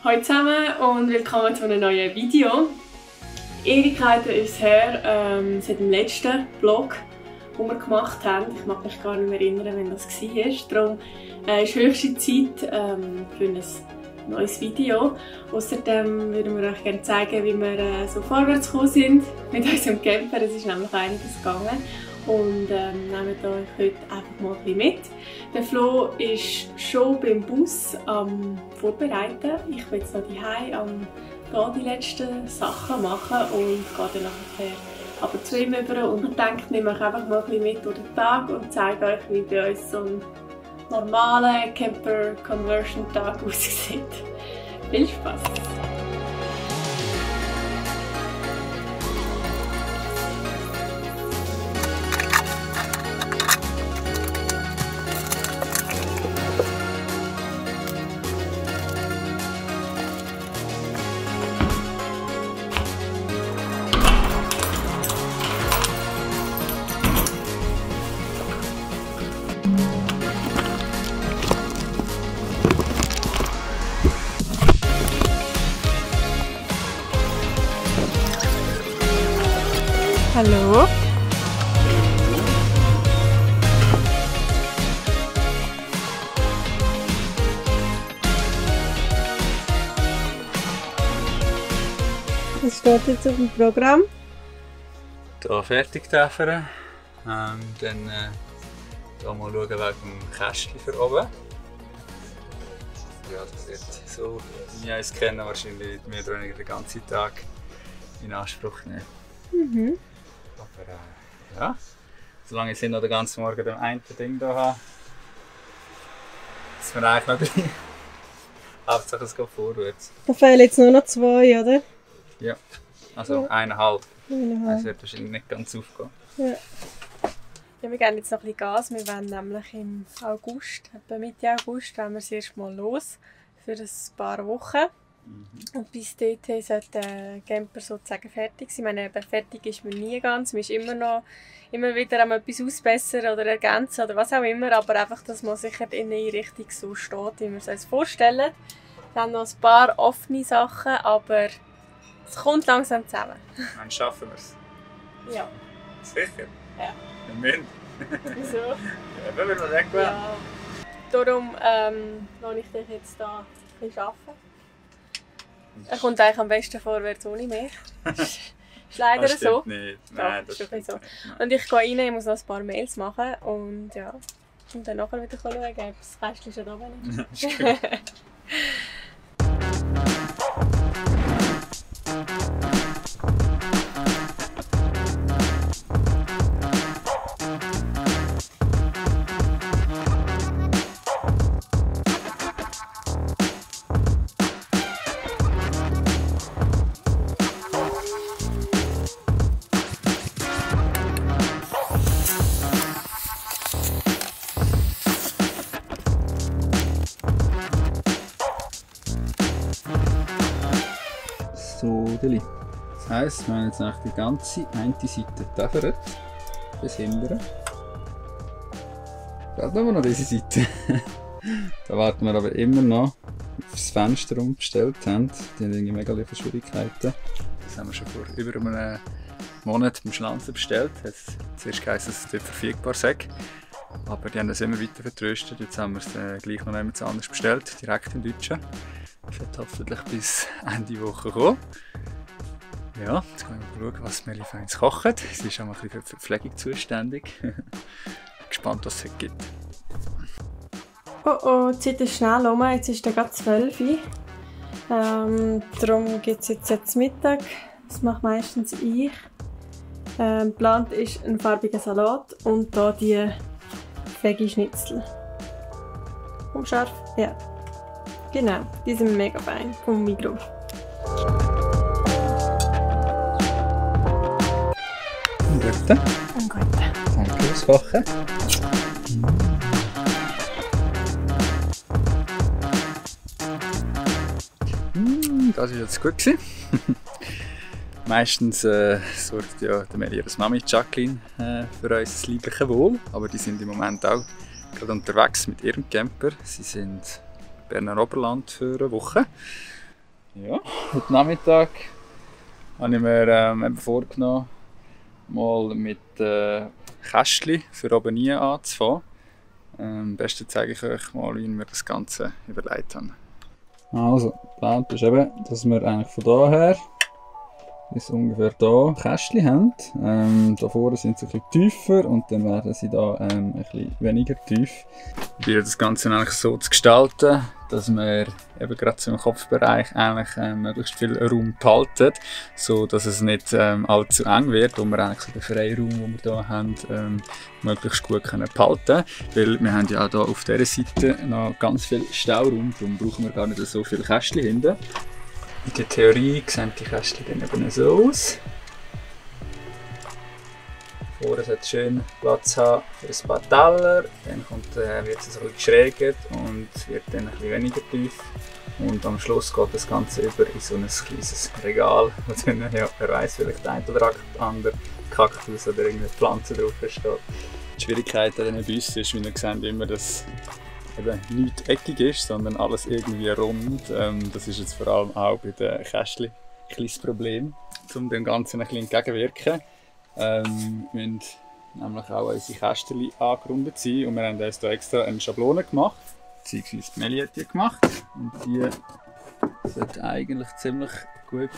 Hallo zusammen und willkommen zu einem neuen Video. Ewigkeiten ist es her, seit dem letzten Vlog, den wir gemacht haben. Ich mag mich gar nicht mehr erinnern, wenn das war. Darum ist höchste Zeit für ein neues Video. Außerdem würden wir euch gerne zeigen, wie wir so vorwärts gekommen sind mit unserem Camper. Es ist nämlich einiges gegangen. Und nehmt euch heute einfach mal ein bisschen mit. Der Flo ist schon beim Bus am Vorbereiten. Ich bin jetzt noch daheim am die letzten Sachen machen und gehe dann nachher aber zu ihm über und denke, nehme euch einfach mal ein bisschen mit durch den Tag und zeige euch, wie bei uns so ein normaler Camper-Conversion-Tag aussieht. Viel Spaß! Hallo? Was steht jetzt auf dem Programm? Hier fertig däfern. Dann hier mal schauen wegen dem Kästchen für oben. Ja, das wird so, wie ich es kenne, wahrscheinlich mehr oder weniger den ganzen Tag in Anspruch nehmen. Mhm. Aber ja, solange ich noch den ganzen Morgen das eine Ding hier habe, ist mir eigentlich noch drin. Hauptsache es geht vorwärts. Da fehlen jetzt nur noch 2, oder? Ja, also Ja. 1,5. Eineinhalb. Das wird wahrscheinlich nicht ganz aufgehen. Ja. Ja, wir geben jetzt noch ein bisschen Gas. Wir wollen nämlich im August, etwa Mitte August, wollen wir das erste Mal los für ein paar Wochen. Und bis dahin sollte der Camper sozusagen fertig sein. Ich meine, eben, fertig ist man nie ganz. Man ist immer wieder am etwas ausbessern oder ergänzen oder was auch immer. Aber einfach, dass man sicher in die Richtung so steht, wie wir es uns vorstellen. Wir haben noch ein paar offene Sachen, aber es kommt langsam zusammen. Dann schaffen wir es. Ja. Sicher? Ja. Wir müssen. Wieso? Ja, wenn wir weg wollen. Ja. Darum lasse ich dich jetzt hier ein bisschen arbeiten. Er kommt eigentlich am besten vorwärts ohne mich. Ist leider Das stimmt so. nicht. Doch, Nein, das ist wirklich stimmt so. nicht. Nein. Und ich gehe rein, ich muss noch ein paar Mails machen und ja. Und dann nachher wieder schauen, ob das Kästchen schon da ist. Ist gut. So, Deli. Das heisst, wir haben jetzt eigentlich die ganze eine Seite getaffert. Bis hinten. Gerade nur noch diese Seite. Da warten wir aber immer noch auf das Fenster, das wir bestellt haben. Die haben irgendwie mega viele Schwierigkeiten. Das haben wir schon vor über einem Monat beim Schlanzen bestellt. Zuerst geheißen, dass es dort verfügbar sei. Aber die haben das immer weiter vertröstet. Jetzt haben wir es gleich noch jemand anders bestellt, direkt im Deutschen. Das wird hoffentlich bis Ende Woche kommen. Ja, jetzt können wir mal schauen, was Melli für uns kocht. Sie ist auch mal ein bisschen für die Verpflegung zuständig. Gespannt, was es heute gibt. Oh oh, die Zeit ist schnell um. Jetzt ist es gerade 12 Uhr. Darum gibt es jetzt Mittag. Das mache meistens ich. Geplant ist ein farbiger Salat und hier die Veggie-Schnitzel. Unscharf? Ja. Genau, die sind mega fein vom Migros. Einen guten. Ein guter. Danke fürs Kochen. Das war jetzt gut. Meistens sorgt ja ihre Mami Jacqueline für unser liebliches Wohl, aber die sind im Moment auch gerade unterwegs mit ihrem Camper. Sie sind im Berner Oberland für eine Woche Ja, heute Nachmittag habe ich mir eben vorgenommen, mal mit Kästchen für oben nie anzufangen. Am besten zeige ich euch mal, wie wir das Ganze überlegt haben. Also, der Plan ist eben, dass wir eigentlich von hier her bis ungefähr hier Kästchen haben. Hier vorne sind sie ein bisschen tiefer und dann werden sie hier ein bisschen weniger tief. Ich probiere das Ganze eigentlich so zu gestalten, dass wir eben gerade zum Kopfbereich eigentlich möglichst viel Raum behalten, so dass es nicht allzu eng wird und wir eigentlich so den Freiraum, den wir hier haben, möglichst gut behalten können. Weil wir haben ja hier auf dieser Seite noch ganz viel Stauraum, darum brauchen wir gar nicht so viele Kästchen hinten. In der Theorie sehen die Kästchen dann eben so aus. Vorne sollte es schön Platz haben für ein paar Teller, dann wird es ein bisschen geschrägt und wird dann ein bisschen weniger tief. Und am Schluss geht das Ganze über in so ein kleines Regal, wo dann, ja, wer weiss, vielleicht ein oder andere Kaktus oder irgendeine Pflanze drauf steht. Die Schwierigkeit an diesen Büsten ist, wie ihr seht, immer, dass eben nicht eckig ist, sondern alles irgendwie rund. Das ist jetzt vor allem auch bei den Kästchen ein kleines Problem, um dem Ganzen ein bisschen entgegenwirken. Wir müssen nämlich auch unsere Kästchen angerundet sein und wir haben uns hier extra eine Schablone gemacht, beziehungsweise Meli hat die gemacht und die sollte eigentlich ziemlich gut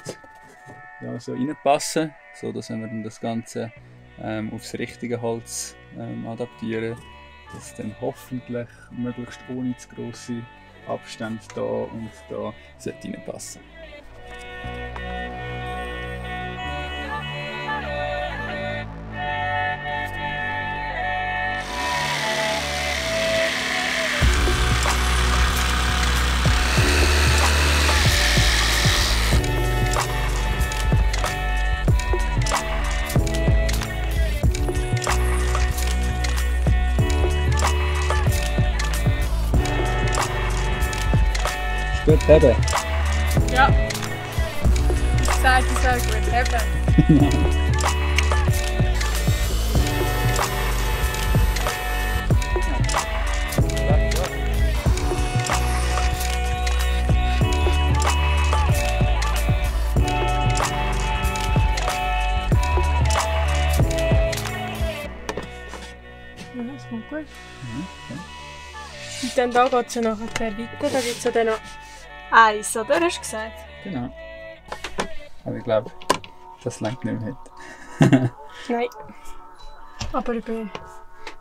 so reinpassen, sodass wenn wir dann das Ganze aufs richtige Holz adaptieren, dass dann hoffentlich möglichst ohne zu grosse Abstände da und da reinpassen sollte. Gut heben. Ja. Ich sage, ich soll gut heben. Ja, das kommt gut. Und dann da geht es ja nachher weiter, da gibt es ja dann noch eins, oder? Hast du gesagt? Genau. Aber ich glaube, das reicht nicht mehr heute. Nein. Aber wir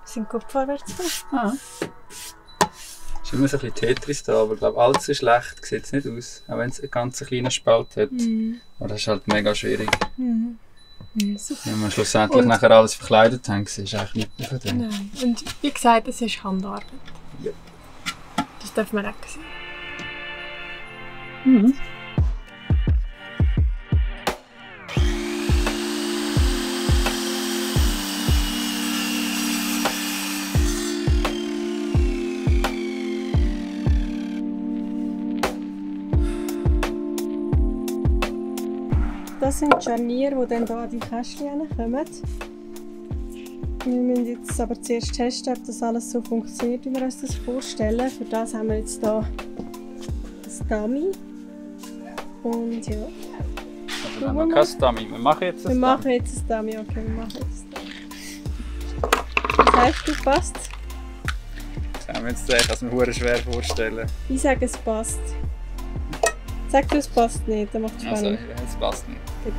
sind gut vorwärts gegangen. Es ist immer so ein bisschen Tetris da, aber ich glaube, allzu schlecht sieht es nicht aus. Auch wenn es einen ganz kleinen Spalt hat. Aber das ist halt mega schwierig. Wenn wir schlussendlich nachher alles verkleidet haben, ist eigentlich nicht mehr von dem. Nein. Und wie gesagt, es ist Handarbeit. Ja. Das darf man auch sehen. Das sind die Scharniere, die dann hier an die Kästchen kommen. Wir müssen jetzt aber zuerst testen, ob das alles so funktioniert, wie wir uns das vorstellen. Für das haben wir jetzt hier das Dummy. Und ja. Aber wir haben noch kein Dummy. Wir machen jetzt ein Dummy. Wir machen jetzt ein Dummy, okay, wir machen jetzt ein Dummy. Was sagst du, passt? Das haben wir jetzt echt, als wir schwer vorstellen. Ich sage, es passt. Sag du, es passt nicht, dann macht es spannend. Also, es passt nicht. Gut.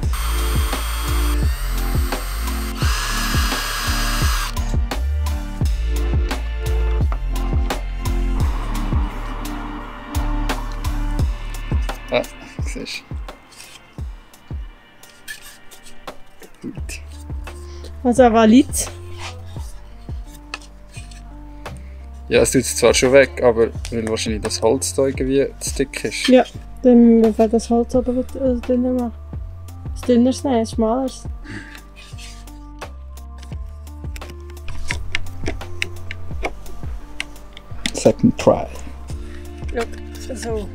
Ah, siehst du. Gut. Also valid. Ja, es tut es zwar schon weg, aber weil wahrscheinlich das Holz da irgendwie zu dick ist. Ja, dann wenn das Holz aber dünner machen. Das dünneres nehmen, das schmaleres. Second try. Schau, so.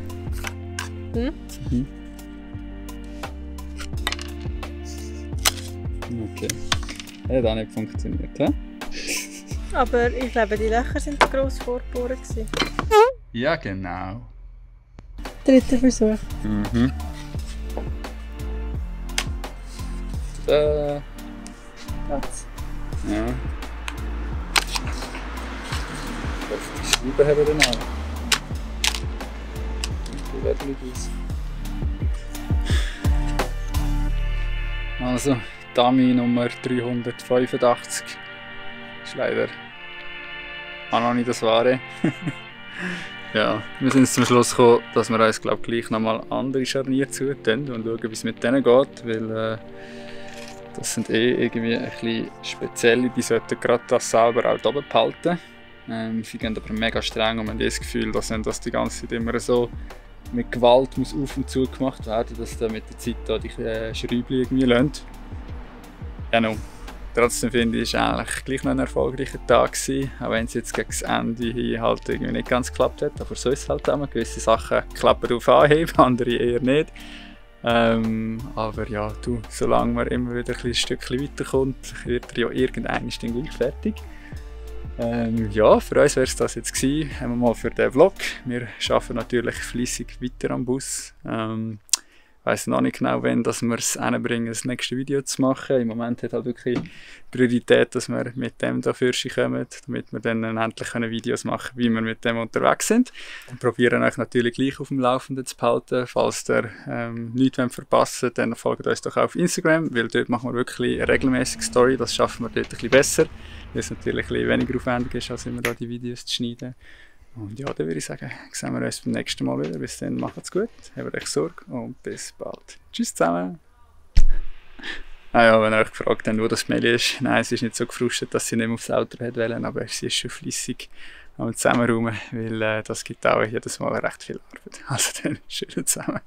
Okay. Hat auch nicht funktioniert, hä? Aber ich glaube, die Löcher sind zu gross vorgeboren gewesen. Ja, genau. Dritter Versuch. Mhm. Geht's? Ja. Die Scheiben haben wir dann auch. Die werden nicht aus. Also, Dummy Nummer 385 ist leider auch noch nicht das Wahre. Ja, wir sind zum Schluss gekommen, dass wir uns gleich nochmal andere Scharniere zutun und schauen, wie es mit denen geht, weil das sind irgendwie ein bisschen spezielle, die sollten gerade das selber auch oben behalten. Sie gehen aber mega streng und haben das Gefühl, dass das die ganze Zeit immer so mit Gewalt muss auf und zu gemacht werden, dass da mit der Zeit da die Schräubchen irgendwie lönt. Genau. Trotzdem finde ich, es war eigentlich gleich noch ein erfolgreicher Tag gewesen, auch wenn es jetzt gegen das Ende hin halt irgendwie nicht ganz geklappt hat. Aber so ist es halt immer. Gewisse Sachen klappen auf Anhieb, andere eher nicht. Aber ja, solange man immer wieder ein Stückchen weiterkommt, wird er ja irgendwann gleich fertig. Ja, für uns wäre es das jetzt gewesen. Haben wir mal für den Vlog. Wir arbeiten natürlich fleissig weiter am Bus. Ich weiss noch nicht genau, wann wir es hinbringen, das nächste Video zu machen. Im Moment hat halt wirklich Priorität, dass wir mit dem dafür kommen, damit wir dann endlich Videos machen können, wie wir mit dem unterwegs sind. Wir probieren euch natürlich gleich auf dem Laufenden zu behalten. Falls ihr nichts verpassen wollt, dann folgt uns doch auch auf Instagram, weil dort machen wir wirklich eine regelmäßige Story. Das schaffen wir dort ein bisschen besser, weil es natürlich ein bisschen weniger aufwendig ist, als immer da die Videos zu schneiden. Und ja, dann würde ich sagen, sehen wir uns beim nächsten Mal wieder. Bis dann, macht's gut, habt euch Sorge und bis bald. Tschüss zusammen! Ah ja, wenn ihr euch gefragt habt, wo das Meli ist, nein, sie ist nicht so gefrustet, dass sie nicht mehr aufs Auto wollte, aber sie ist schon fleissig am Zusammenräumen, weil das gibt auch jedes Mal recht viel Arbeit. Also dann, schön zusammen!